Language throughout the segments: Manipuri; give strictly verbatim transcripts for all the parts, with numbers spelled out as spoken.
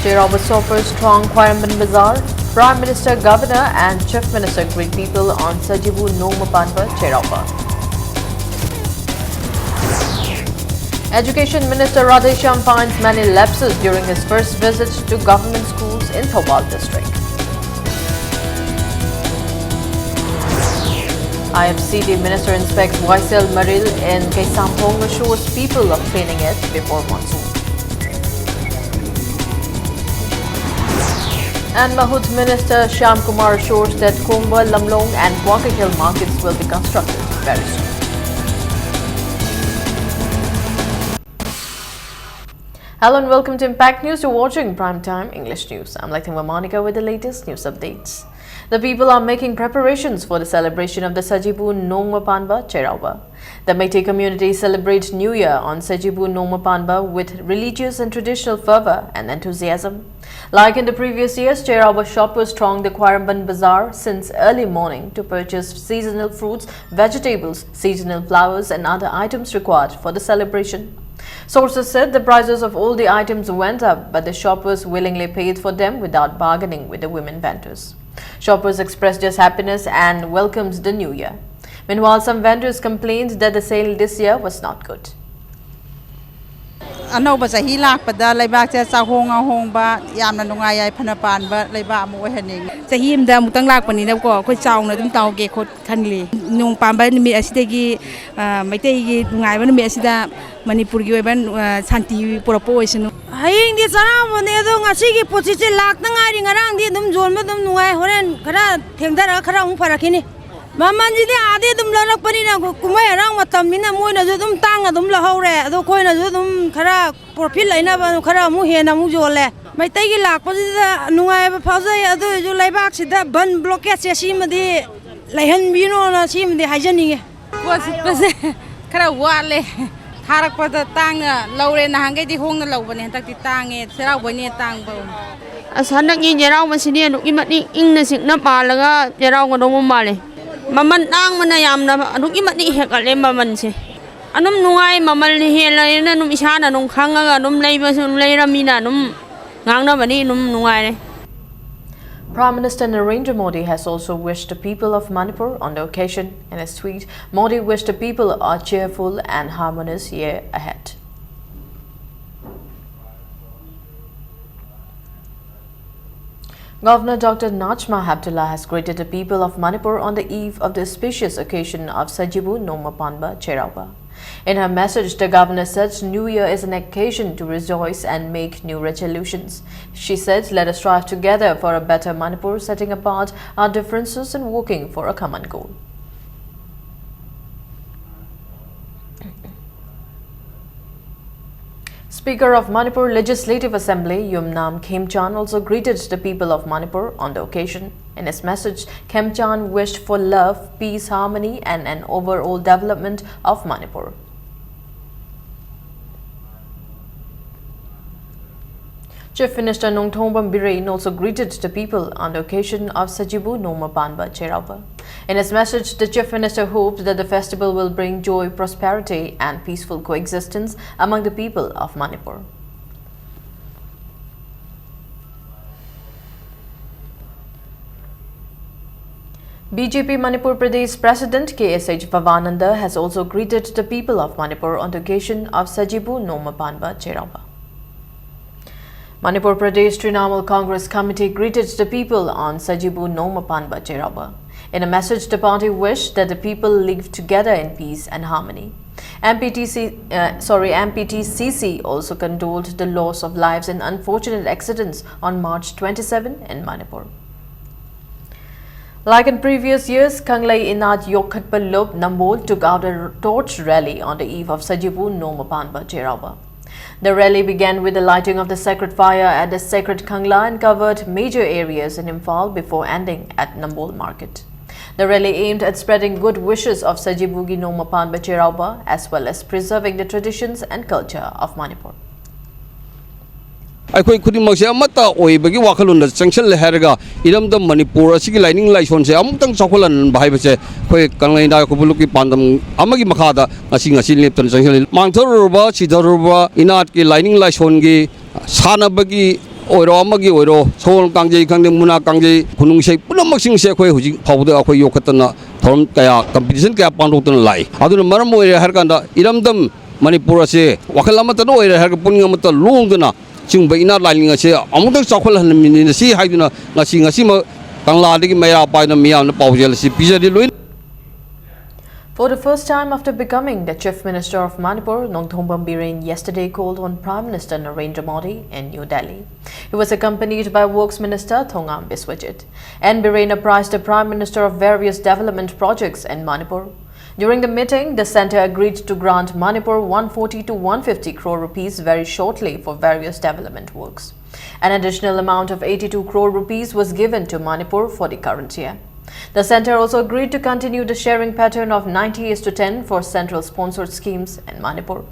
Cheiraoba shoppers throng Khwairamband Bazaar. Prime Minister, Governor and Chief Minister greet people on Sajibu Nongma Panba Cheiraoba. Education Minister Radheshyam finds many lapses during his first visit to government schools in Thoubal district. I F C D Minister inspects Waisel Maril in Keisamphong, assures people of cleaning it before monsoon. And Mahut Minister Shyam Kumar assures that Khongba, Lamlong and Wangkeikhel markets will be constructed very soon. Hello and welcome to Impact News. You're watching Prime Time English News. I'm Laithangwa Monica with the latest news updates. The people are making preparations for the celebration of the Sajibu Nongma Panba Cheiraoba. The Meitei community celebrate New Year on Sajibu Nongma Panba with religious and traditional fervor and enthusiasm. Like in the previous years, Cheiraoba shoppers thronged the Khwairamband Bazaar since early morning to purchase seasonal fruits, vegetables, seasonal flowers, and other items required for the celebration. Sources said the prices of all the items went up, but the shoppers willingly paid for them without bargaining with the women vendors. Shoppers expressed their happiness and welcomed the new year. Meanwhile, some vendors complained that the sale this year was not good. ꯑꯅꯧꯕ ꯆꯍꯤ ꯂꯥꯛꯄꯗ ꯂꯩꯕꯥꯛꯁꯦ ꯆꯥꯍꯣꯡ ꯉꯥꯍꯣꯡꯕ ꯌꯥꯝꯅ ꯅꯨꯡꯉꯥꯏ ꯌꯥꯏꯐꯅ ꯄꯥꯟꯕ ꯂꯩꯕꯥꯛ ꯑꯃ ꯑꯣꯏꯍꯟꯅꯤꯡꯉꯤ꯫ ꯆꯍꯤ ꯑꯃꯗ ꯑꯃꯨꯛꯇꯪ ꯂꯥꯛꯄꯅꯤꯅꯀꯣ ꯑꯩꯈꯣꯏ ꯆꯥꯎꯅ ꯑꯗꯨꯝ ꯇꯧꯒꯦ ꯈꯣꯠ ꯈꯜꯂꯤ꯫ ꯅꯣꯡ ꯄꯥꯟꯕ ꯅꯨꯃꯤꯠ ꯑꯁꯤꯗꯒꯤ ꯑ, ꯃꯩꯇꯩꯒꯤ ꯅꯨꯡꯉꯥꯏꯕ ꯅꯨꯃꯤꯠ ꯑꯁꯤꯗ ꯃꯅꯤꯄꯨꯔꯒꯤ ꯑꯣꯏꯕ ꯑ, ꯁꯥꯟꯇꯤ ꯄꯨꯔꯛꯄ ꯑꯣꯏꯁꯅꯨ꯫ ꯍꯌꯦꯡꯗꯤ ꯆꯔꯥꯝꯕꯅꯦ ꯑꯗꯣ ꯉꯁꯤꯒꯤ ꯄꯣꯠꯁꯤꯠꯁꯦ ꯂꯥꯛꯇ ꯉꯥꯏꯔꯤ꯫ ꯉꯔꯥꯡꯗꯤ ꯑꯗꯨꯝ ꯌꯣꯟꯕ ꯑꯗꯨꯝ ꯅꯨꯡꯉꯥꯏ꯫ ꯍꯣꯔꯦꯟ ꯈꯔ ꯊꯦꯡꯊꯔꯒ ꯈꯔ ꯑꯃꯨꯛ ꯐꯔꯛꯈꯤꯅꯤ꯫ ꯃꯃꯜꯁꯤꯗꯤ ꯑꯥꯗꯩ ꯑꯗꯨꯝ ꯂꯧꯔꯛꯄꯅꯤꯅ ꯀꯨꯝꯍꯩ ꯍꯔꯥꯎ ꯃꯇꯝꯅꯤꯅ ꯃꯣꯏꯅꯁꯨ ꯑꯗꯨꯝ ꯇꯥꯡꯅ ꯑꯗꯨꯝ ꯂꯧꯍꯧꯔꯦ꯫ ꯑꯗꯣ ꯑꯩꯈꯣꯏꯅꯁꯨ ꯑꯗꯨꯝ ꯈꯔ profit ꯂꯩꯅꯕ ꯈꯔ ꯑꯃꯨꯛ ꯍꯦꯟꯅ ꯑꯃꯨꯛ ꯌꯣꯜꯂꯦ꯫ ꯃꯩꯇꯩꯒꯤ ꯂꯥꯛꯄꯁꯤꯗ ꯅꯨꯡꯉꯥꯏꯕ ꯐꯥꯎꯖꯩ꯫ ꯑꯗꯨ ꯑꯣꯏꯔꯁꯨ ꯂꯩꯕꯥꯛꯁꯤꯗ ꯕꯟ blockade ꯁꯦ ꯁꯤꯃꯗꯤ ꯂꯩꯍꯟꯕꯤꯅꯣꯅ ꯁꯤꯃꯗꯤ ꯍꯥꯏꯖꯅꯤꯡꯉꯤ꯫ ꯄꯣꯠ ꯁꯤꯠꯄꯁꯦ ꯈꯔ ꯋꯥꯠꯂꯦ꯫ ꯊꯥꯔꯛꯄꯗ ꯇꯥꯡꯅ ꯂꯧꯔꯦ꯫ ꯅꯍꯥꯟꯈꯩꯗꯤ ꯍꯣꯡꯅ ꯂꯧꯕꯅꯦ, ꯍꯟꯗꯛꯇꯤ ꯇꯥꯡꯉꯦ꯫ ꯆꯩꯔꯥꯎꯕꯩꯅꯦ ꯇꯥꯡꯕ꯫ ꯑꯁ, ꯍꯟꯗꯛꯀꯤ ꯆꯩꯔꯥꯎꯕꯁꯤꯗꯤ ꯑꯗꯨꯛꯀꯤ ꯃꯇꯤꯛ ꯏꯪꯅ ꯆꯤꯛꯅ ꯄꯥꯜꯂꯒ ꯆꯩꯔꯥꯎꯒꯗꯧꯕ ꯃꯥꯜꯂꯦ꯫ ꯃꯃꯜ ꯇꯥꯡꯕꯅ ꯌꯥꯝꯅ ꯑꯗꯨꯛꯀꯤ ꯃꯇꯤꯛ ꯍꯦꯟꯒꯠꯂꯦ ꯃꯃꯜꯁꯦ꯫ ꯑꯗꯨꯝ ꯅꯨꯡꯉꯥꯏ, ꯃꯃꯜ ꯍꯦꯜꯂꯦꯅ ꯑꯗꯨꯝ ꯏꯁꯥꯅ ꯑꯗꯨꯝ ꯈꯪꯉꯒ ꯑꯗꯨꯝ ꯂꯩꯕꯁꯨ ꯑꯗꯨꯝ ꯂꯩꯔꯃꯤꯅ ꯑꯗꯨꯝ ꯉꯥꯡꯅꯕꯅꯤ ꯑꯗꯨꯝ ꯅꯨꯡꯉꯥꯏꯔꯦ꯫ Prime Minister Narendra Modi has also wished the people of Manipur on the occasion. In his tweet, Modi wished the people a cheerful and harmonious year ahead. Governor Doctor Najma Heptulla has greeted the people of Manipur on the eve of the auspicious occasion of Sajibu Nongma Panba Cheiraoba. In her message, the governor said New Year is an occasion to rejoice and make new resolutions. She said, "Let us strive together for a better Manipur, setting apart our differences and working for a common goal." Speaker of Manipur Legislative Assembly, Yumnam Khemchand, also greeted the people of Manipur on the occasion. In his message, Khemchand wished for love, peace, harmony, and an overall development of Manipur. Chief Minister Nongthombam Biren also greeted the people on the occasion of Sajibu Nongma Panba Cheiraoba. In his message, the Chief Minister hoped that the festival will bring joy, prosperity, and peaceful coexistence among the people of Manipur. B J P Manipur Pradesh President K S H Bhavananda has also greeted the people of Manipur on the occasion of Sajibu Nongma Panba Cheiraoba. Manipur Pradesh Trinamool Congress Committee greeted the people on Sajibu Nongma Panba Cheiraoba. In a message, the party wished that the people live together in peace and harmony. M P T C, uh, sorry, M P T C C also condoled the loss of lives in unfortunate accidents on March twenty-seven in Manipur. Like in previous years, Kanglei Inat Yokhatpa Lop Nambol took out a torch rally on the eve of Sajibu Nongma Panba Cheiraoba. The rally began with the lighting of the sacred fire at the sacred Kangla and covered major areas in Imphal before ending at Nambol Market. The rally aimed at spreading good wishes of Sajibugi Nongma Panba Cheiraoba as well as preserving the traditions and culture of Manipur. ꯑꯩꯈꯣꯏ ꯈꯨꯗꯤꯡꯃꯛꯁꯦ ꯑꯃꯠꯇ ꯑꯣꯏꯕꯒꯤ ꯋꯥꯈꯜꯂꯣꯟꯗ ꯆꯪꯁꯤꯜꯂꯦ ꯍꯥꯏꯔꯒ, ꯏꯔꯝꯗꯝ ꯃꯅꯤꯄꯨꯔ ꯑꯁꯤꯒꯤ ꯂꯥꯏꯅꯤꯡ ꯂꯥꯏꯁꯣꯟꯁꯦ ꯑꯃꯨꯛꯇꯪ ꯆꯥꯎꯈꯠꯍꯟꯕ ꯍꯥꯏꯕꯁꯦ ꯑꯩꯈꯣꯏ ꯀꯪꯂꯩ ꯏꯅꯥꯠ ꯌꯣꯛꯈꯠꯄ ꯂꯨꯞꯀꯤ ꯄꯥꯟꯗꯝ ꯑꯃꯒꯤ ꯃꯈꯥꯗ ꯉꯁꯤ, ꯉꯁꯤ ꯂꯦꯞꯇꯅ ꯆꯪꯁꯤꯜꯂꯤ꯫ ꯃꯥꯡꯊꯔꯨꯔꯕ, ꯁꯤꯊꯔꯨꯔꯕ ꯏꯅꯥꯠꯀꯤ ꯂꯥꯏꯅꯤꯡ ꯂꯥꯏꯁꯣꯟꯒꯤ ꯁꯥꯟꯅꯕꯒꯤ ꯑꯣꯏꯔꯣ, ꯑꯃꯒꯤ ꯑꯣꯏꯔꯣ, ꯁꯒꯣꯜ ꯀꯥꯡꯖꯩ ꯈꯪꯗꯦ, ꯃꯨꯛꯅꯥ ꯀꯥꯡꯖꯩ, ꯈꯨꯅꯨꯡ ꯏꯁꯩ ꯄꯨꯝꯅꯃꯛꯁꯤꯡꯁꯦ ꯑꯩꯈꯣꯏ ꯍꯧꯖꯤꯛ ꯐꯥꯎꯕꯗ ꯑꯩꯈꯣꯏ ꯌꯣꯛꯈꯠꯇꯅ ꯊꯧꯔꯝ ꯀꯌꯥ, competition ꯀꯌꯥ ꯄꯥꯡꯊꯣꯛꯇꯅ ꯂꯥꯛꯏ꯫ ꯑꯗꯨꯅ ꯃꯔꯝ ꯑꯣꯏꯔꯦ ꯍꯥꯏꯔ ꯀꯥꯟꯗ ꯏꯔꯝꯗꯝ ꯃꯅꯤꯄꯨꯔ ꯑꯁꯦ ꯋꯥꯈꯜ ꯑꯃꯠꯇꯅ ꯑꯣꯏꯔꯦ ꯍꯥꯏꯔꯒ ꯄꯨꯛꯅꯤꯡ ꯑꯃꯠꯇ ꯂꯣꯡꯗꯅ ꯁꯤꯒꯨꯝꯕ ꯏꯅꯥꯠ ꯂꯥꯏꯅꯤꯡ ꯑꯁꯦ ꯑꯃꯨꯛꯇꯪ ꯆꯥꯎꯈꯠꯍꯟꯃꯤꯟꯅꯁꯤ ꯍꯥꯏꯗꯨꯅ ꯉꯁꯤ, ꯉꯁꯤꯃꯛ ꯀꯪꯂꯥꯗꯒꯤ ꯃꯩꯔꯥ ꯄꯥꯏꯅ ꯃꯤꯌꯥꯝꯅ ꯄꯥꯎꯖꯦꯜ ꯑꯁꯤ ꯄꯤꯖꯔꯤ꯫ ꯂꯣꯏꯅ For the first time after becoming the Chief Minister of Manipur, Nongthombam Biren yesterday called on Prime Minister Narendra Modi in New Delhi. He was accompanied by Works Minister Thongam Biswajit. N Biren apprised the Prime Minister of various development projects in Manipur. During the meeting, the centre agreed to grant Manipur one forty to one fifty crore rupees very shortly for various development works. An additional amount of eighty-two crore rupees was given to Manipur for the current year. The centre also agreed to continue the sharing pattern of ninety is to ten for central sponsored schemes in Manipur.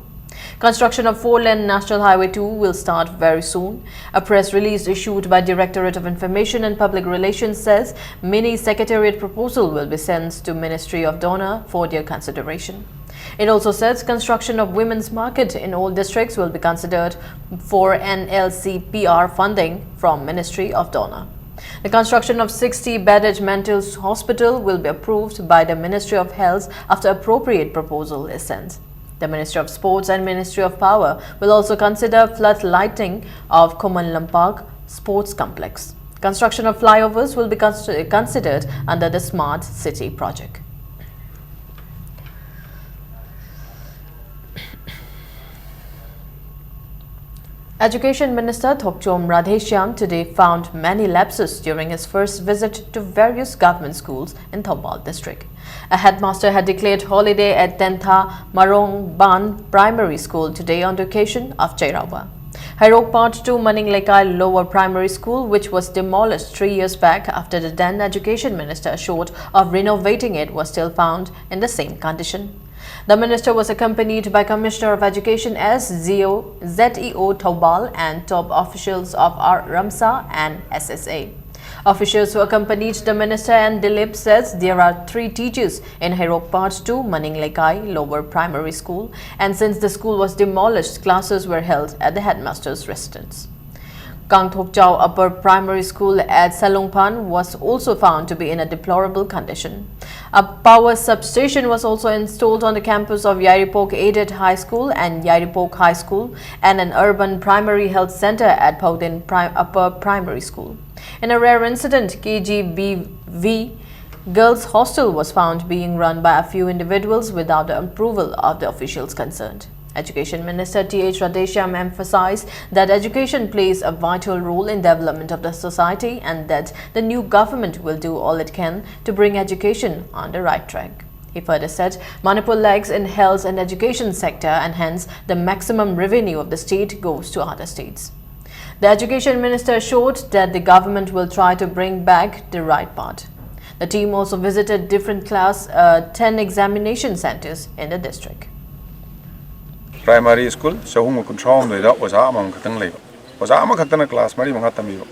Construction of four-lane National Highway two will start very soon. A press release issued by Directorate of Information and Public Relations says mini secretariat proposal will be sent to Ministry of DoNER for their consideration. It also says construction of women's market in all districts will be considered for N L C P R funding from Ministry of DoNER. The construction of sixty bedded mental hospital will be approved by the Ministry of Health after appropriate proposal is sent. The Ministry of Sports and Ministry of Power will also consider flood lighting of Khuman Lampak Sports Complex. Construction of flyovers will be cons- considered under the Smart City project. Education Minister Thokchom Radheshyam today found many lapses during his first visit to various government schools in Thoubal district. A headmaster had declared holiday at Tentha Marong Ban Primary School today on the occasion of Cheiraoba. Hairok Part two Maning Lekai Lower Primary School, which was demolished three years back after the then education minister assured of renovating it, was still found in the same condition. The minister was accompanied by Commissioner of Education S, Z E O, Z E O Thoubal and top officials of R Ramsa and S S A. Officials who accompanied the minister and Dilip says there are three teachers in Hairok Part two Maning Lekai Lower Primary School, and since the school was demolished, classes were held at the headmaster's residence. Kangthokchao Upper Primary School at Salungphan was also found to be in a deplorable condition. A power substation was also installed on the campus of Yairipok Aided High School and Yairipok High School, and an urban primary health center at Phaodin Pri- Upper Primary School. In a rare incident, K G B V Girls' Hostel was found being run by a few individuals without the approval of the officials concerned. Education Minister T H Radheshyam emphasized that education plays a vital role in development of the society and that the new government will do all it can to bring education on the right track. He further said Manipur lags in health and education sector, and hence the maximum revenue of the state goes to other states. The education minister assured that the government will try to bring back the right path. The team also visited different class uh, ten examination centers in the district. Primary school ꯆꯍꯨꯝꯒ ꯀꯨꯟꯊ꯭ꯔꯥꯍꯨꯝꯗꯣꯏꯗ ꯑꯣꯖꯥ ꯑꯃꯃꯝ ꯈꯛꯇꯪ ꯂꯩꯕ, ꯑꯣꯖꯥ ꯑꯃꯈꯛꯇꯅ class ꯃꯔꯤ ꯃꯉꯥ ꯇꯝꯕꯤꯕ,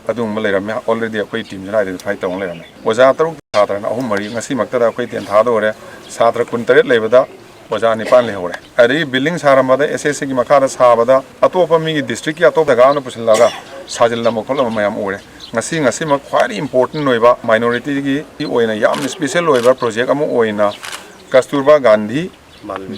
ꯑꯗꯨꯒꯨꯝꯕ ꯂꯩꯔꯝꯃꯦ꯫ Already ꯑꯩꯈꯣꯏ teamꯁꯤꯅ identify ꯇꯧꯔ ꯂꯩꯔꯝꯃꯦ꯫ ꯑꯣꯖꯥ ꯇꯔꯨꯛ, ꯁꯥꯇ꯭ꯔꯅ ꯑꯍꯨꯝ ꯃꯔꯤ, ꯉꯁꯤꯃꯛꯇꯗ ꯑꯩꯈꯣꯏ ꯇꯦꯟꯊꯥꯗ ꯑꯣꯏꯔꯦ꯫ ꯁꯥꯇ꯭ꯔ ꯀꯨꯟꯇꯔꯦꯠ ꯂꯩꯕꯗ ꯑꯣꯖꯥ ꯅꯤꯄꯥꯟ ꯂꯩꯍꯧꯔꯦ꯫ ꯑꯗꯒꯤ building ꯁꯥꯔꯝꯕꯗ, S S Cꯒꯤ ꯃꯈꯥꯗ ꯁꯥꯕꯗ, ꯑꯇꯣꯞꯄ ꯃꯤꯒꯤ districtꯀꯤ ꯑꯇꯣꯞꯄ ꯖꯒꯥ ꯑꯃꯅ ꯄꯨꯁꯤꯜꯂꯒ ꯁꯥꯖꯤꯜꯂꯝꯕ ꯈꯣꯠꯂꯝꯕ ꯃꯌꯥꯝ ꯎꯔꯦ꯫ ꯉꯁꯤ, ꯉꯁꯤꯃꯛ ꯈ꯭ꯋꯥꯏꯗꯒꯤ important ꯑꯣꯏꯕ minority ꯒꯤ ꯑꯣꯏꯅ ꯌꯥꯝꯅ special ꯑꯣꯏꯕ project ꯑꯃ ꯑꯣꯏꯅ ꯀꯁꯇꯨꯔꯕꯥ ꯒꯥꯟꯙꯤ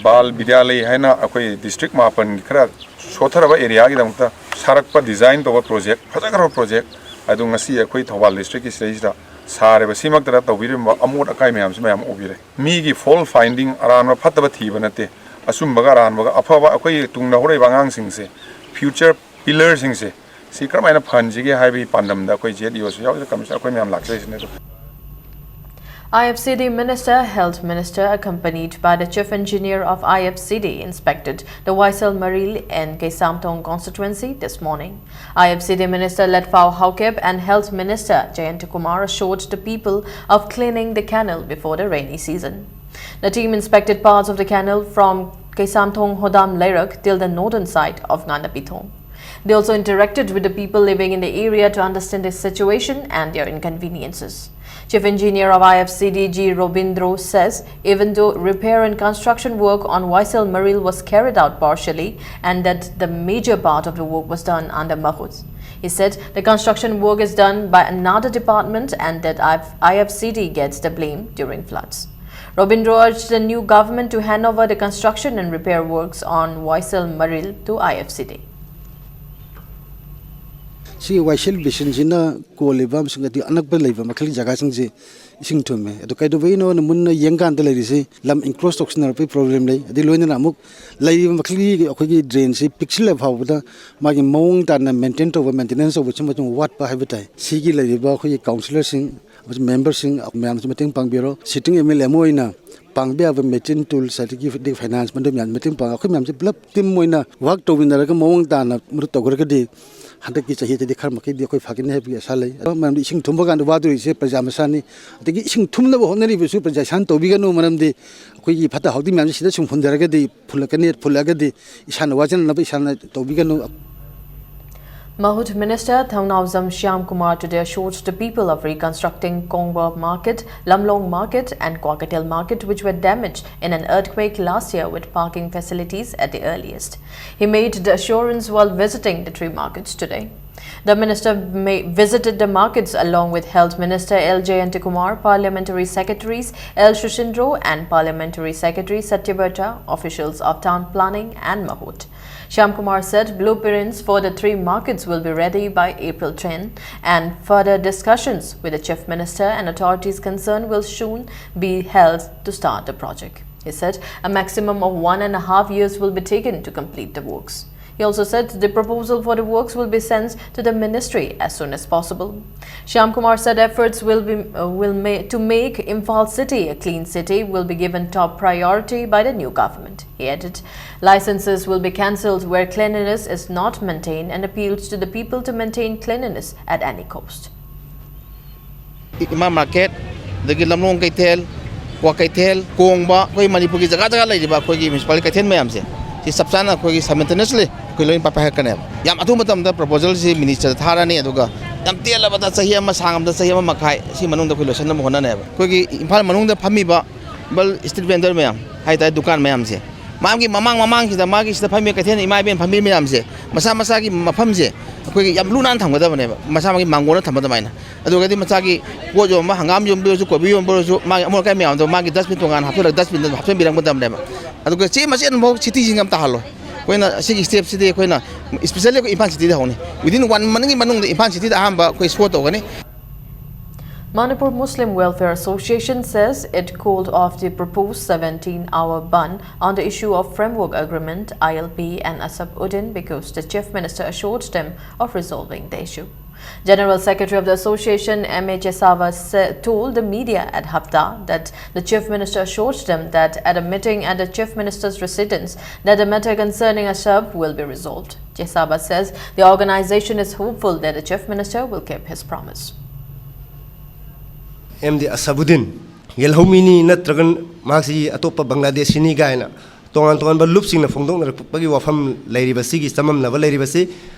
ꯕꯥꯜ ꯕꯤꯗ꯭ꯌꯥꯂꯌ ꯍꯥꯏꯅ ꯑꯩꯈꯣꯏ district ꯃꯥꯄꯟꯒꯤ ꯈꯔ ꯁꯣꯠꯊꯔꯕ area ꯒꯤꯗꯃꯛꯇ ꯁꯥꯔꯛꯄ, design ꯇꯧꯕ project, ꯐꯖꯈ꯭ꯔꯕ project ꯑꯗꯨ ꯉꯁꯤ ꯑꯩꯈꯣꯏ ꯊꯧꯕꯥꯜ districtꯀꯤ ꯁꯤꯗꯩꯁꯤꯗ ꯁꯥꯔꯤꯕ ꯁꯤꯃꯛꯇꯗ ꯇꯧꯕꯤꯔꯤꯕ ꯑꯃꯣꯠ ꯑꯀꯥꯏ ꯃꯌꯥꯝꯁꯤ ꯃꯌꯥꯝ ꯎꯕꯤꯔꯦ꯫ ꯃꯤꯒꯤ fault finding, ꯑꯔꯥꯟꯕ ꯐꯠꯇꯕ ꯊꯤꯕ ꯅꯠꯇꯦ, ꯑꯆꯨꯝꯕꯒ ꯑꯔꯥꯟꯕꯒ, ꯑꯐꯕ ꯑꯩꯈꯣꯏꯒꯤ ꯇꯨꯡꯗ ꯍꯧꯔꯛꯏꯕ ꯑꯉꯥꯡꯁꯤꯡꯁꯦ, future pillar ꯁꯤꯡꯁꯦ, ꯁꯤ ꯀꯔꯝꯍꯥꯏꯅ ꯐꯍꯟꯁꯤꯒꯦ ꯍꯥꯏꯕꯒꯤ ꯄꯥꯟꯗꯝꯗ ꯑꯩꯈꯣꯏ ZEOꯁꯨ ꯌꯥꯎꯖ ꯀꯝꯃꯤꯁꯟ ꯑꯩꯈꯣꯏ ꯃꯌꯥꯝ ꯂꯥꯛꯆꯔꯤꯁꯤꯅꯦ꯫ ꯑꯗꯨ I F C D Minister, Health Minister, accompanied by the Chief Engineer of I F C D, inspected the Waisel Maril and Keisamthong constituency this morning. I F C D Minister Letfao Haokip and Health Minister Jayanta Kumar assured the people of cleaning the canal before the rainy season. The team inspected parts of the canal from Keisamthong Hodam Leirak till the northern side of Nganapithong. They also interacted with the people living in the area to understand the situation and their inconveniences. Chief Engineer of I F C D G Robindro says even though repair and construction work on Waisel Maril was carried out partially and that the major part of the work was done under Mahut, He said the construction work is done by another department and that I F C D gets the blame during floods. Robindro urged the new government to hand over the construction and repair works on Waisel Maril to I F C D. ꯁꯤꯒꯤ ꯋꯥꯏꯁꯦꯜ ꯕꯦꯁꯤꯟꯁꯤꯅ ꯀꯣꯜꯂꯤꯕ ꯑꯃꯁꯨꯡ ꯑꯗꯒꯤ ꯑꯅꯛꯄ ꯂꯩꯕ ꯃꯈꯜꯒꯤ ꯖꯒꯥꯁꯤꯡꯁꯦ ꯏꯁꯤꯡ ꯊꯨꯝꯃꯦ꯫ ꯑꯗꯨ ꯀꯩꯗꯧꯕꯒꯤꯅꯣꯅ ꯃꯨꯟꯅ ꯌꯦꯡꯀꯥꯟꯗ ꯂꯩꯔꯤꯁꯤ ꯂꯝ ꯏꯟꯀ꯭ꯔꯣꯁ ꯇꯧꯁꯤꯟꯅꯔꯛꯄꯒꯤ ꯄ꯭ꯔꯣꯕ꯭ꯂꯦꯝ ꯂꯩ꯫ ꯑꯗꯩ ꯂꯣꯏꯅꯅ ꯑꯃꯨꯛ ꯂꯩꯔꯤꯕ ꯃꯈꯜꯒꯤ ꯑꯩꯈꯣꯏꯒꯤ ꯗ꯭ꯔꯦꯟꯁꯤ ꯄꯤꯛꯁꯤꯜꯂ ꯐꯥꯎꯕꯗ ꯃꯥꯒꯤ ꯃꯑꯣꯡ ꯇꯥꯅ ꯃꯦꯟꯇꯦꯟ ꯇꯧꯕ, ꯃꯦꯟꯇꯦꯅꯦꯟꯁ ꯇꯧꯕ ꯁꯤꯃ ꯑꯗꯨꯝ ꯋꯥꯠꯄ ꯍꯥꯏꯕ ꯇꯥꯏ꯫ ꯁꯤꯒꯤ ꯂꯩꯔꯤꯕ ꯑꯩꯈꯣꯏꯒꯤ ꯀꯥꯎꯟꯁꯤꯂꯔꯁꯤꯡ ꯑꯃꯁꯨꯡ ꯃꯦꯝꯕꯔꯁꯤꯡ ꯃꯌꯥꯝꯁꯨ ꯃꯇꯦꯡ ꯄꯥꯡꯕꯤꯔꯣ꯫ ꯁꯤꯇꯤꯡ ꯑꯦꯝ ꯑꯦꯜ ꯑꯦ ꯑꯃ ꯑꯣꯏꯅ ꯄꯥꯡꯕ ꯌꯥꯕ ꯃꯦꯆꯤꯟ ꯇꯨꯜꯁ ꯑꯗꯒꯤ ꯑꯗꯒꯤ ꯐꯥꯏꯅꯥꯟꯁ ꯃꯗꯨ ꯃꯌꯥꯝꯁꯨ ꯃꯇꯦꯡ ꯄꯥꯡꯉꯒ ꯑꯩꯈꯣꯏ ꯃꯌꯥꯝꯁꯦ ꯄꯨꯂꯞ ꯇꯤꯝ ꯑꯣꯏꯅ ꯋꯥꯔꯛ ꯇꯧꯃꯤꯟꯅꯔꯒ ꯃꯑꯣꯡ ꯇꯥꯅ ꯃꯗꯨ ꯇꯧꯈ꯭ꯔꯒꯗꯤ ꯍꯟꯗꯛꯀꯤ ꯆꯍꯤꯗꯗꯤ ꯈꯔ ꯃꯈꯩꯗꯤ ꯑꯩꯈꯣꯏ ꯐꯒꯅꯤ ꯍꯥꯏꯕꯒꯤ ꯑꯁꯥ ꯂꯩ꯫ ꯑꯗꯣ ꯃꯌꯥꯝꯗꯤ ꯏꯁꯤꯡ ꯊꯨꯝꯕ ꯀꯥꯟꯗ ꯋꯥꯗꯣꯔꯤꯁꯦ ꯄ꯭ꯔꯖꯥ ꯃꯁꯥꯅꯤ꯫ ꯑꯗꯒꯤ ꯏꯁꯤꯡ ꯊꯨꯝꯅꯕ ꯍꯣꯠꯅꯔꯤꯕꯁꯨ ꯄ꯭ꯔꯖꯥ ꯏꯁꯥꯅ ꯇꯧꯕꯤꯒꯅꯨ, ꯃꯔꯝꯗꯤ ꯑꯩꯈꯣꯏꯒꯤ ꯐꯠꯇ ꯍꯥꯎꯗꯤ ꯃꯌꯥꯝꯁꯦ ꯁꯤꯗ ꯁꯨꯝ ꯍꯨꯟꯊꯔꯒꯗꯤ ꯐꯨꯜꯂꯛꯀꯅꯤ, ꯐꯨꯜꯂꯛꯑꯒꯗꯤ ꯏꯁꯥꯅ ꯋꯥꯖꯅꯅꯕ ꯏꯁꯥꯅ ꯇꯧꯕꯤꯒꯅꯨ꯫ Mahut Minister Thongnaojam Shyamkumar today assured the people of reconstructing Kongba Market, Lamlong Market and Kwakeithel Market, which were damaged in an earthquake last year, with parking facilities at the earliest. He made the assurance while visiting the three markets today. The minister ma- visited the markets along with Health Minister L Jayantakumar, Parliamentary Secretaries L Shushindro and Parliamentary Secretary Satyabrata, officials of Town Planning and Mahut. Shyamkumar said blueprints for the three markets will be ready by April ten, and further discussions with the Chief Minister and authorities concerned will soon be held to start the project. He said a maximum of one and a half years will be taken to complete the works. He also said the proposal for the works will be sent to the ministry as soon as possible. Shyamkumar said efforts will be uh, will ma- to make Imphal city a clean city will be given top priority by the new government. He added, licenses will be cancelled where cleanliness is not maintained and appealed to the people to maintain cleanliness at any cost. ꯏꯃꯥ ꯃꯥꯔꯀꯦꯠ, ꯑꯗꯒꯤ ꯂꯝꯂꯣꯡ ꯀꯩꯊꯦꯜ, ꯀ꯭ꯋꯥꯀꯩꯊꯦꯜ, ꯀꯣꯡꯕ, ꯑꯩꯈꯣꯏ ꯃꯅꯤꯄꯨꯔꯒꯤ ꯖꯒꯥ ꯖꯒꯥ ꯂꯩꯔꯤꯕ ꯑꯩꯈꯣꯏꯒꯤ ꯃ꯭ꯌꯨꯅꯤꯁꯤꯄꯥꯂꯤꯇꯤ ꯀꯩꯊꯦꯜ ꯃꯌꯥꯝꯁꯦ, ꯁꯤ ꯆꯞ ꯆꯥꯅ ꯑꯩꯈꯣꯏꯒꯤ simultaneously ꯑꯩꯈꯣꯏ ꯂꯣꯏꯅ ꯄꯥꯏꯈꯠꯀꯅꯦꯕ꯫ ꯌꯥꯝ ꯑꯊꯨꯕ ꯃꯇꯝꯗ ꯄ꯭ꯔꯣꯄꯣꯖꯦꯜꯁꯤ ꯃꯤꯅꯤꯁꯇꯔꯗ ꯊꯥꯔꯅꯤ, ꯑꯗꯨꯒ ꯌꯥꯝ ꯇꯦꯜꯂꯕꯗ ꯆꯍꯤ ꯑꯃ, ꯁꯥꯡꯉꯕꯗ ꯆꯍꯤ ꯑꯃ ꯃꯈꯥꯏ, ꯁꯤ ꯃꯅꯨꯡꯗ ꯑꯩꯈꯣꯏ ꯂꯣꯏꯁꯤꯟꯅꯕ ꯍꯣꯠꯅꯅꯦꯕ꯫ ꯑꯩꯈꯣꯏꯒꯤ ꯏꯝꯐꯥꯜ ꯃꯅꯨꯡꯗ ꯐꯝꯃꯤꯕ ꯕꯜ ꯁ꯭ꯇ꯭ꯔꯤꯠ ꯚꯦꯟꯗꯔ ꯃꯌꯥꯝ ꯍꯥꯏ ꯇꯥꯔꯦ, ꯗꯨꯀꯥꯟ ꯃꯌꯥꯝꯁꯦ, ꯃꯥꯒꯤ ꯃꯃꯥꯡ ꯃꯃꯥꯡꯁꯤꯗ ꯃꯥꯒꯤ ꯁꯤꯗ ꯐꯝꯃꯤ ꯀꯩꯊꯦꯜ ꯏꯃꯥ ꯏꯕꯦꯟ ꯐꯝꯕꯤ ꯃꯌꯥꯝꯁꯦ ꯃꯁꯥ ꯃꯁꯥꯒꯤ ꯃꯐꯝꯁꯦ ꯑꯩꯈꯣꯏꯒꯤ ꯌꯥꯝ ꯂꯨ ꯅꯥꯟꯅ ꯊꯝꯒꯗꯕꯅꯦꯕ, ꯃꯁꯥ ꯃꯥꯒꯤ ꯃꯥꯡꯒꯣꯟꯅ ꯊꯝꯕ ꯑꯗꯨꯃꯥꯏꯅ꯫ ꯑꯗꯨꯒꯗꯤ ꯃꯁꯥꯒꯤ ꯄꯣꯠ ꯌꯣꯟꯕ, ꯍꯪꯒꯥꯝ ꯌꯣꯟꯕ ꯑꯣꯏꯔꯁꯨ, ꯀꯣꯕꯤ ꯌꯣꯟꯕ ꯑꯣꯏꯔꯁꯨ, ꯃꯥꯒꯤ ꯑꯃꯣꯠ ꯑꯀꯥꯏ ꯃꯌꯥꯝꯗꯣ ꯃꯥꯒꯤ dustbin ꯇꯣꯉꯥꯟꯅ ꯍꯥꯞꯆꯤꯜꯂꯒ dustbinꯗ ꯍꯥꯞꯆꯤꯟꯕꯤꯔꯝꯒꯗꯕꯅꯦꯕ꯫ ꯑꯗꯨꯒ ꯆꯦ ꯃꯆꯦꯠ ꯑꯃꯐꯥꯎ cityꯁꯤꯡ ꯑꯃ ꯇꯥꯍꯜꯂꯣꯏ꯫ ꯑꯩꯈꯣꯏꯅ ꯁꯤꯒꯤ stepꯁꯤꯗꯤ ꯑꯩꯈꯣꯏꯅ especially ꯑꯩꯈꯣꯏ ꯏꯝꯐꯥꯜ cityꯗ ꯍꯧꯅꯤ꯫ Within one monthꯒꯤ ꯃꯅꯨꯡꯗ ꯏꯝꯐꯥꯜ cityꯗ ꯑꯍꯥꯟꯕ ꯑꯩꯈꯣꯏ show ꯇꯧꯒꯅꯤ꯫ Manipur Muslim Welfare Association says it called off the proposed seventeen-hour ban on the issue of Framework Agreement, I L P, and Asab Uddin because the Chief Minister assured them of resolving the issue. General Secretary of the association, M A Chesava, sa- told the media at Hapta that the Chief Minister assured them that at a meeting at the Chief Minister's residence, that the matter concerning Asab will be resolved. Chesava says the organization is hopeful that the Chief Minister will keep his promise. M D Asbuddin ꯌꯦꯜꯍꯧꯃꯤꯅꯤ ꯅꯠꯇ꯭ꯔꯒ ꯃꯍꯥꯛꯁꯤ ꯑꯇꯣꯞꯄ ꯕꯪꯒ꯭ꯂꯥꯗꯦꯁꯤꯅꯤ ꯀꯥꯏꯅ ꯇꯣꯉꯥꯟ ꯇꯣꯉꯥꯟꯕ ꯂꯨꯞꯁꯤꯡꯅ ꯐꯣꯡꯗꯣꯛꯅꯔꯛꯄꯒꯤ ꯋꯥꯐꯝ ꯂꯩꯔꯤꯕꯁꯤꯒꯤ ꯆꯃꯝꯅꯕ ꯂꯩꯔꯤꯕꯁꯤ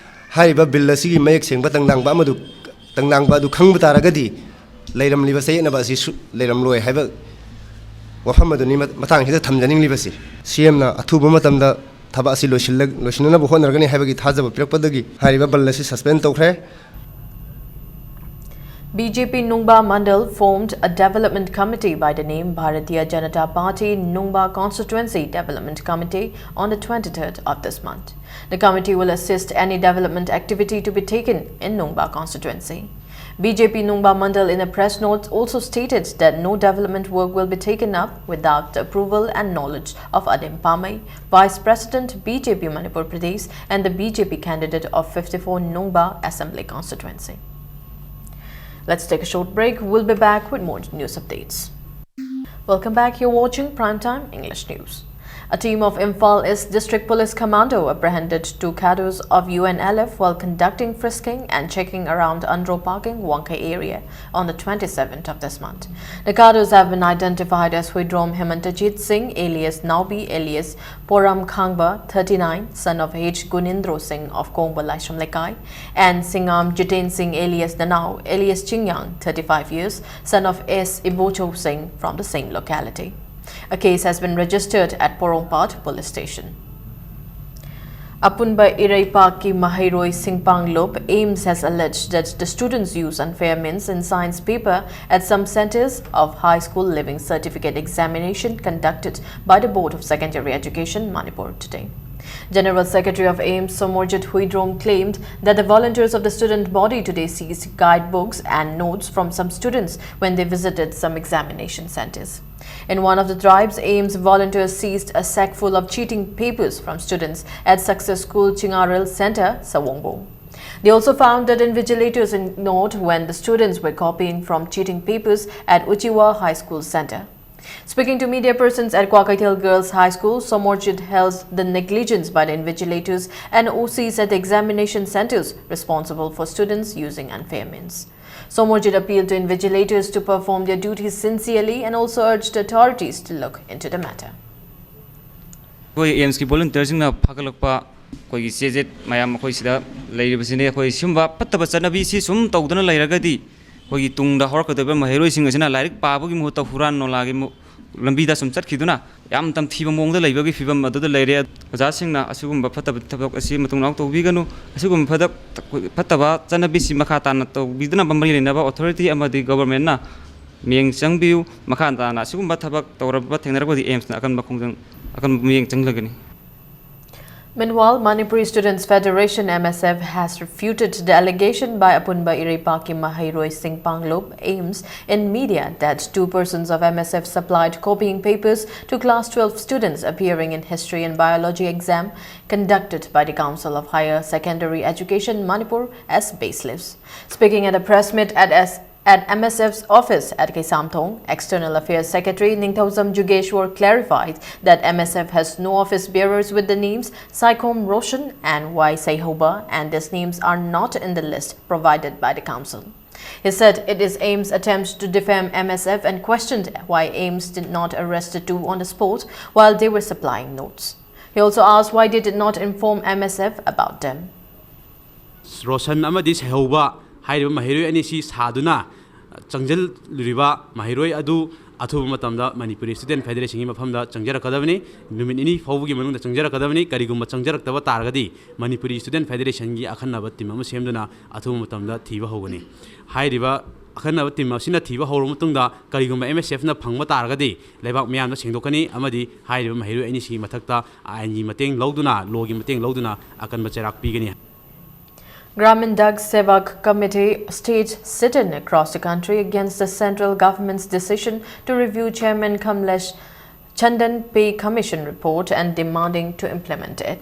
ꯍꯥꯏꯔꯤꯕ ꯕꯤꯜ ꯑꯁꯤꯒꯤ ꯃꯌꯦꯛ ꯁꯦꯡꯕ ꯇꯪꯗꯥꯡꯕ ꯑꯃꯗꯨ ꯇꯪꯗꯥꯡꯕ ꯑꯗꯨ ꯈꯪꯕ ꯇꯥꯔꯒꯗꯤ ꯂꯩꯔꯝꯂꯤꯕ ꯆꯌꯦꯠꯅꯕ ꯑꯁꯤ ꯁꯨ- ꯂꯩꯔꯝꯂꯣꯏ ꯍꯥꯏꯕ ꯋꯥꯐꯝ ꯑꯗꯨꯅꯤ ꯃ- ꯃꯇꯥꯡꯁꯤꯗ ꯊꯝꯖꯅꯤꯡꯂꯤꯕꯁꯤ꯫ ꯁꯤ ꯑꯦꯝꯅ ꯑꯊꯨꯕ ꯃꯇꯝꯗ ꯊꯕꯛ ꯑꯁꯤ ꯂꯣꯏꯁꯤꯜꯂ- ꯂꯣꯏꯁꯤꯟꯅꯅꯕ ꯍꯣꯠꯅꯔꯒꯅꯤ ꯍꯥꯏꯕꯒꯤ ꯊꯥꯖꯕ ꯄꯤꯔꯛꯄꯗꯒꯤ ꯍꯥꯏꯔꯤꯕ ꯕꯜ ꯑꯁꯤ suspend ꯇꯧꯈ꯭ꯔꯦ꯫ B J P Nungba Mandal formed a development committee by the name Bharatiya Janata Party Nungba Constituency Development Committee on the twenty-third of this month. The committee will assist any development activity to be taken in Nungba constituency. B J P Nungba Mandal in a press note also stated that no development work will be taken up without the approval and knowledge of Adim Pamei, Vice President B J P Manipur Pradesh and the B J P candidate of fifty-four Nungba Assembly Constituency. Let's take a short break. We'll be back with more news updates. Welcome back. You're watching Primetime English News. A team of Imphal East District Police Commando apprehended two cadres of U N L F while conducting frisking and checking around Andro Parking, Wangkei area on the twenty-seventh of this month. The cadres have been identified as Huidrom Himantajit Singh alias Naubi alias Poram Khangba, thirty-nine, son of H Gunindro Singh of Kongba Laisham Lekai, and Singam Jiten Singh alias Nanao alias Chingyang, thirty-five years, son of S Ibocho Singh from the same locality. A case has been registered at Porompat Police Station. Apunba Ireipakki Maheiroi Singpanglup, AIIMS, has alleged that the students use unfair means in science paper at some centers of high school leaving certificate examination conducted by the Board of Secondary Education, Manipur, today. General Secretary of AIIMS, Somorjit Huidrom, claimed that the volunteers of the student body today seized guidebooks and notes from some students when they visited some examination centers. In one of the drives, AIIMS volunteers seized a sack full of cheating papers from students at Success School Chingarel Center, Sawangbo. They also found that invigilators ignored when the students were copying from cheating papers at Uchiwa High School Center. Speaking to media persons at Kwakeithel Girls High School, Somorjit held the negligence by the invigilators and O Cs at the examination centers responsible for students using unfair means. Somorjit appealed to invigilators to perform their duties sincerely and also urged authorities to look into the matter. ꯑꯩꯈꯣꯏ ꯑꯦꯝꯁꯀꯤ ꯚꯣꯂꯨꯟꯇꯤꯌꯔꯁꯤꯡꯅ ꯐꯒꯠꯂꯛꯄ ꯑꯩꯈꯣꯏꯒꯤ ꯆꯦꯖꯦꯠ ꯃꯌꯥꯝ ꯑꯩꯈꯣꯏ ꯁꯤꯗ ꯂꯩꯔꯤꯕꯁꯤꯅꯤ꯫ ꯑꯩꯈꯣꯏ ꯁꯤꯒꯨꯝꯕ ꯐꯠꯇꯕ ꯆꯠꯅꯕꯤꯁꯤ ꯁꯨꯝ ꯇꯧꯗꯅ ꯂꯩꯔꯒꯗꯤ ꯑꯩꯈꯣꯏꯒꯤ ꯇꯨꯡꯗ ꯍꯧꯔꯛꯀꯗꯧꯔꯤꯕ ꯃꯍꯩꯔꯣꯏꯁꯤꯡ ꯑꯁꯤꯅ ꯂꯥꯏꯔꯤꯛ ꯄꯥꯕꯒꯤ ꯃꯍꯨꯠꯇ ꯍꯨꯔꯥꯟ ꯅꯣꯂꯥꯒꯤ ꯃꯨ-, ꯂꯝꯕꯤꯗ ꯁꯨꯝ ꯆꯠꯈꯤꯗꯨꯅ ꯌꯥꯝ ꯇꯝꯊꯤꯕ ꯃꯑꯣꯡꯗ ꯂꯩꯕꯒꯤ ꯐꯤꯕꯝ ꯑꯗꯨꯗ ꯂꯩꯔꯦ꯫ ꯑꯣꯖꯥꯁꯤꯡꯅ ꯑꯁꯤꯒꯨꯝꯕ ꯐꯠꯇꯕ ꯊꯕꯛ ꯑꯁꯤ ꯃꯇꯨꯡ ꯃꯅꯥꯎ ꯇꯧꯕꯤꯒꯅꯨ꯫ ꯑꯁꯤꯒꯨꯝꯕ ꯐꯠꯇ-, ꯐꯠꯇꯕ ꯆꯠꯅꯕꯤꯁꯤ ꯃꯈꯥ ꯇꯥꯅ ꯇꯧꯕꯤꯗꯅꯕ ꯃꯔꯤ ꯂꯩꯅꯕ ꯑꯣꯊꯣꯔꯤꯇꯤ ꯑꯃꯗꯤ ꯒꯣꯕꯔꯃꯦꯟꯅ ꯃꯤꯠꯌꯦꯡ ꯆꯪꯕꯤꯌꯨ꯫ ꯃꯈꯥ ꯇꯥꯅ ꯑꯁꯤꯒꯨꯝꯕ ꯊꯕꯛ ꯇꯧꯔꯕ ꯊꯦꯡꯅꯔꯛꯄꯗꯤ ꯑꯦꯝꯁꯅ ꯑꯀꯟꯕ ꯈꯣꯡꯖꯪ, ꯑꯀꯟꯕ ꯃꯤꯠꯌꯦꯡ ꯆꯪꯂꯒꯅꯤ꯫ Meanwhile, Manipuri Students Federation, M S F, has refuted the allegation by Apunba Ireipakki Maheiroi Singpanglup, AIIMS, in media that two persons of M S F supplied copying papers to class twelve students appearing in history and biology exam conducted by the Council of Higher Secondary Education, Manipur, as baseless. Speaking at a press meet at S- at M S F's office at Keisamthong, External Affairs Secretary Ningthoujam Jugeshwar clarified that M S F has no office bearers with the names Saikhom Roshan and Y Seihoba, and these names are not in the list provided by the council. He said it is AIIMS' attempt to defame M S F and questioned why AIIMS did not arrest the two on the spot while they were supplying notes. He also asked why they did not inform M S F about them. Roshan ꯑꯃꯗꯤ ꯁꯩꯍꯧꯕ ꯍꯥꯏꯔꯤꯕ ꯃꯍꯩꯔꯣꯏ ꯑꯅꯤꯁꯤ ꯁꯥꯗꯨꯅ ꯆꯪꯁꯤꯜꯂꯨꯔꯤꯕ ꯃꯍꯩꯔꯣꯏ ꯑꯗꯨ ꯑꯊꯨꯕ ꯃꯇꯝꯗ ꯃꯅꯤꯄꯨꯔꯤ ꯁ꯭ꯇꯨꯗꯦꯟꯠ ꯐꯦꯗꯔꯦꯁꯟꯒꯤ ꯃꯐꯝꯗ ꯆꯪꯖꯔꯛꯀꯗꯕꯅꯤ꯫ ꯅꯨꯃꯤꯠ ꯅꯤꯅꯤ ꯐꯥꯎꯕꯒꯤ ꯃꯅꯨꯡꯗ ꯆꯪꯖꯔꯛꯀꯗꯕꯅꯤ꯫ ꯀꯔꯤꯒꯨꯝꯕ ꯆꯪꯖꯔꯛꯇꯕ ꯇꯥꯔꯒꯗꯤ ꯃꯅꯤꯄꯨꯔꯤ ꯁ꯭ꯇꯨꯗꯦꯟꯠ ꯐꯦꯗꯔꯦꯁꯟꯒꯤ ꯑꯈꯟꯅꯕ ꯇꯤꯝ ꯑꯃ ꯁꯦꯝꯗꯨꯅ ꯑꯊꯨꯕ ꯃꯇꯝꯗ ꯊꯤꯕ ꯍꯧꯒꯅꯤ꯫ ꯍꯥꯏꯔꯤꯕ ꯑꯈꯟꯅꯕ ꯇꯤꯝ ꯑꯁꯤꯅ ꯊꯤꯕ ꯍꯧꯔꯕ ꯃꯇꯨꯡꯗ ꯀꯔꯤꯒꯨꯝꯕ ꯑꯦꯝ ꯑꯦꯁ ꯑꯦꯐꯅ ꯐꯪꯕ ꯇꯥꯔꯒꯗꯤ ꯂꯩꯕꯥꯛ ꯃꯤꯌꯥꯝꯗ ꯁꯦꯡꯗꯣꯛꯀꯅꯤ ꯑꯃꯗꯤ ꯍꯥꯏꯔꯤꯕ ꯃꯍꯩꯔꯣꯏ ꯑꯅꯤꯁꯤꯒꯤ ꯃꯊꯛꯇ ꯑꯥꯏꯟꯒꯤ ꯃꯇꯦꯡ ꯂꯧꯗꯨꯅ, ꯂꯣꯒꯤ ꯃꯇꯦꯡ ꯂꯧꯗꯨꯅ ꯑꯀꯟꯕ ꯆꯩꯔꯥꯛ ꯄꯤꯒꯅꯤ꯫ Gramin Dak Sevak Committee staged sit-in across the country against the central government's decision to review Chairman Kamlesh Chandan Pay Commission report and demanding to implement it.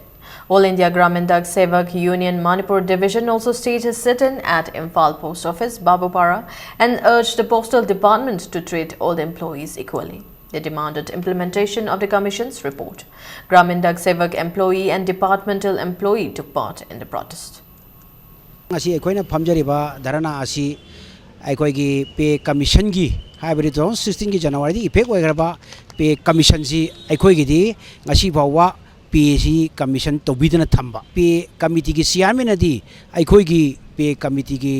All India Gramin Dak Sevak Union Manipur Division also staged a sit-in at Imphal Post Office, Babupara, and urged the Postal Department to treat all the employees equally. They demanded implementation of the Commission's report. Gramin Dak Sevak employee and departmental employee took part in the protest. ꯉꯁꯤ ꯑꯩꯈꯣꯏꯅ ꯐꯝꯖꯔꯤꯕ ꯙꯔꯅꯥ ꯑꯁꯤ ꯑꯩꯈꯣꯏꯒꯤ ꯄꯦ ꯀꯃꯤꯁꯟꯒꯤ, ꯍꯥꯏꯕꯗꯤ ꯇꯨ ꯊꯥꯎꯖꯟ ꯁꯤꯛꯁꯇꯤꯟꯒꯤ ꯖꯅꯋꯥꯔꯤꯗ ꯏꯐꯦꯛ ꯑꯣꯏꯈ꯭ꯔꯕ ꯄꯦ ꯀꯃꯤꯁꯟꯁꯤ ꯑꯩꯈꯣꯏꯒꯤꯗꯤ ꯉꯁꯤ ꯐꯥꯎꯕ ꯄꯦꯁꯤ ꯀꯃꯤꯁꯟ ꯇꯧꯕꯤꯗꯅ ꯊꯝꯕ꯫ ꯄꯦ ꯀꯃꯤꯇꯤꯒꯤ ꯆꯤꯌꯥꯔꯃꯦꯟꯅꯗꯤ ꯑꯩꯈꯣꯏꯒꯤ ꯄꯦ ꯀꯃꯤꯇꯤꯒꯤ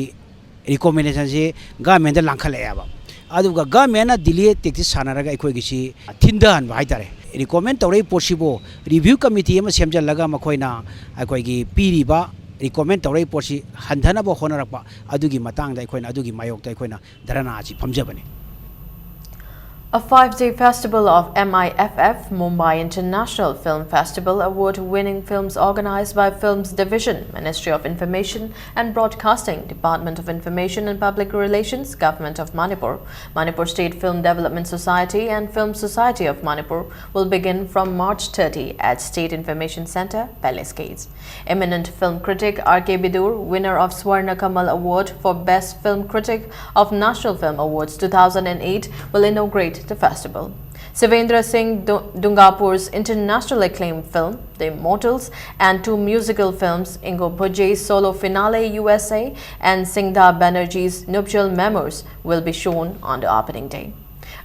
ꯔꯤꯀꯣꯃꯦꯟꯗꯦꯁꯟꯁꯤ ꯒꯃꯦꯟꯗ ꯂꯥꯡꯈꯠꯂꯛꯑꯦꯕ꯫ ꯑꯗꯨꯒ ꯒꯃꯦꯟꯅ ꯗꯤꯂꯦ ꯇꯦꯛꯇꯤꯛ ꯁꯥꯟꯅꯔꯒ ꯑꯩꯈꯣꯏꯒꯤꯁꯤ ꯊꯤꯟꯊꯍꯟꯕ ꯍꯥꯏꯇꯥꯔꯦ꯫ ꯔꯤꯀꯣꯃꯦꯟ ꯇꯧꯔꯛꯏ ꯄꯣꯠꯁꯤꯕꯨ ꯔꯤꯚ꯭ꯌꯨ ꯀꯃꯤꯇꯤ ꯑꯃ ꯁꯦꯝꯖꯤꯜꯂꯒ ꯃꯈꯣꯏꯅ ꯑꯩꯈꯣꯏꯒꯤ ꯄꯤꯔꯤꯕ ꯔꯤꯀꯣꯃꯦꯟ ꯇꯧꯔꯛꯏ ꯄꯣꯠꯁꯤ ꯍꯟꯊꯅꯕ ꯍꯣꯠꯅꯔꯛꯄ, ꯑꯗꯨꯒꯤ ꯃꯇꯥꯡꯗ ꯑꯩꯈꯣꯏꯅ ꯑꯗꯨꯒꯤ ꯃꯥꯌꯣꯛꯇ ꯑꯩꯈꯣꯏꯅ ꯙꯔꯅꯥ ꯑꯁꯤ ꯐꯝꯖꯕꯅꯤ꯫ A five-day festival of M I F F, Mumbai International Film Festival, award-winning films organized by Films Division, Ministry of Information and Broadcasting, Department of Information and Public Relations, Government of Manipur, Manipur State Film Development Society and Film Society of Manipur will begin from March thirty at State Information Center, Palace Gates. Eminent film critic R K Bidur, winner of Swarna Kamal Award for Best Film Critic of National Film Awards two thousand eight, will inaugurate the festival. Sivendra Singh Du- Dungapur's international acclaimed film, The Immortals, and two musical films, Ingo Bhojay's Solo Finale U S A and Singda Banerjee's Nuptial Memoirs, will be shown on the opening day.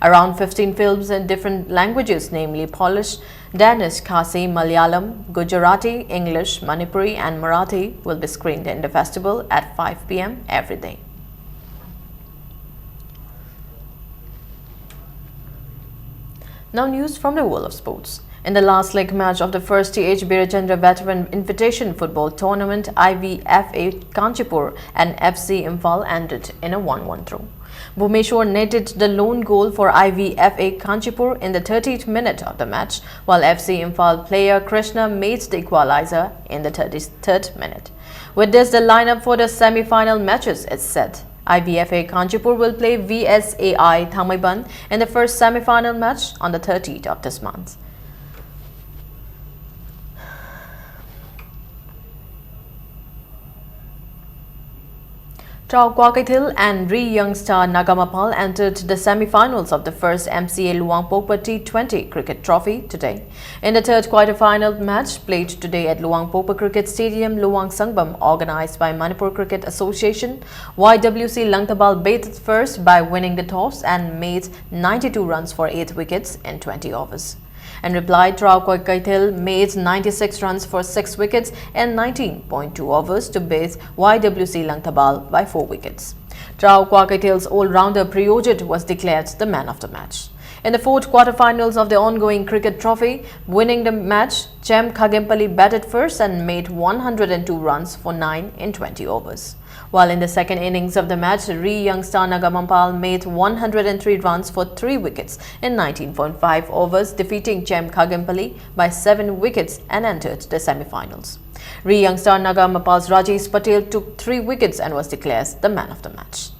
Around fifteen films in different languages, namely Polish, Danish, Khasi, Malayalam, Gujarati, English, Manipuri, and Marathi, will be screened in the festival at five p.m. every day. Now news from the world of sports. In the last leg match of the first T H Birachandra Veteran Invitation Football Tournament, I V F A Kanchipur and F C Imphal ended in a one one draw. Bhumeshwar netted the lone goal for I V F A Kanchipur in the thirtieth minute of the match, while F C Imphal player Krishna made the equalizer in the thirty-third minute. With this, the lineup for the semi-final matches is set. I V F A Kanchipur will play V S A I Thangmeiban in the first semi-final match on the thirtieth of this month. Trao Kwarkeithel and Ri Young Star Nagamapal entered the semi-finals of the first M C A Luang Prabhakara T twenty Cricket Trophy today. In the third quarter-final match played today at Luang Prabhakara Cricket Stadium, Luang Sangbam, organized by Manipur Cricket Association, Y W C Langtabal batted first by winning the toss and made ninety-two runs for eight wickets in twenty overs. In reply, Trao Kwarkeithel made ninety-six runs for six wickets in nineteen point two overs to beat Y W C Langtabal by four wickets. Trao Kwarkeithel's all-rounder Priyojit was declared the man of the match. In the fourth quarter-finals of the ongoing cricket trophy, winning the match, Chem Khagempally batted first and made one hundred and two runs for nine in twenty overs. While in the second innings of the match, Ri Young Star Nagamapal made one hundred and three runs for three wickets in nineteen point five overs, defeating Chem Khagempally by seven wickets and entered the semi-finals. Ri Young Star Nagamapal's Rajesh Patel took three wickets and was declared the man of the match.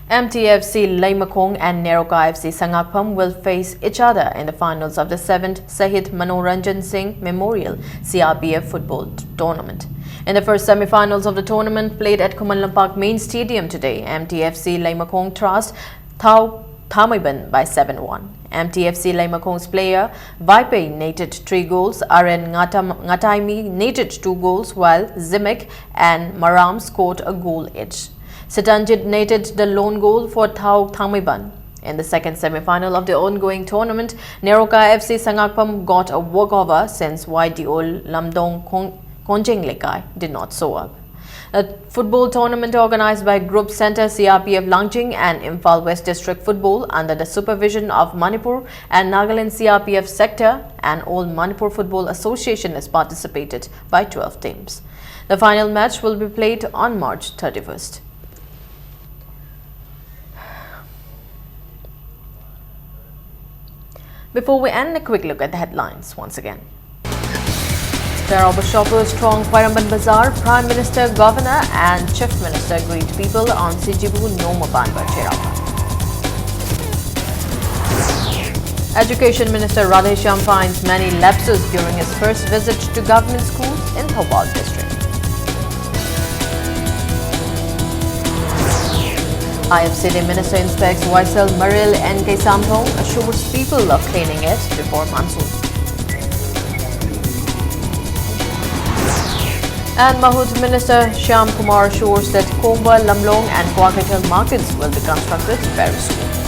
M T F C Leimakhong and Neroka F C Sangakpham will face each other in the finals of the seventh Shahid Manoranjan Singh Memorial C R P F football t- tournament. In the first semi-finals of the tournament played at Khuman Lampak Main Stadium today, M T F C Leimakhong thrashed Thao Thangmeiban by seven one. M T F C Leimakhong's player Vaipe netted three goals, Aren Ngatam- Ngataimi netted two goals, while Zimek and Maram scored a goal each. Sitanjit netted the lone goal for Thao Thangmeiban. In the second semi-final of the ongoing tournament, Neroka F C Sangakpham got a walkover since Y D O Lamdong Kong- Konjeng Lekai did not show up. A football tournament organized by Group Center C R P F Langjing and Imphal West District Football under the supervision of Manipur and Nagaland C R P F sector and All Manipur Football Association has participated by twelve teams. The final match will be played on March thirty-first. Before we end, a quick look at the headlines once again. Cheiraoba shoppers throng Khwairamband Bazaar, Prime Minister, Governor and Chief Minister greet people on Sijibu Noma Banba Cheiraoba. Education Minister Radheshyam finds many lapses during his first visit to government schools in Thoubal district. I F C D Minister inspects Waisel Maril N K Samphong, assures people of cleaning it before monsoon. And Mahut Minister Shyam Kumar assures that Khongba, Lamlong and Kwakeithel markets will be constructed very soon.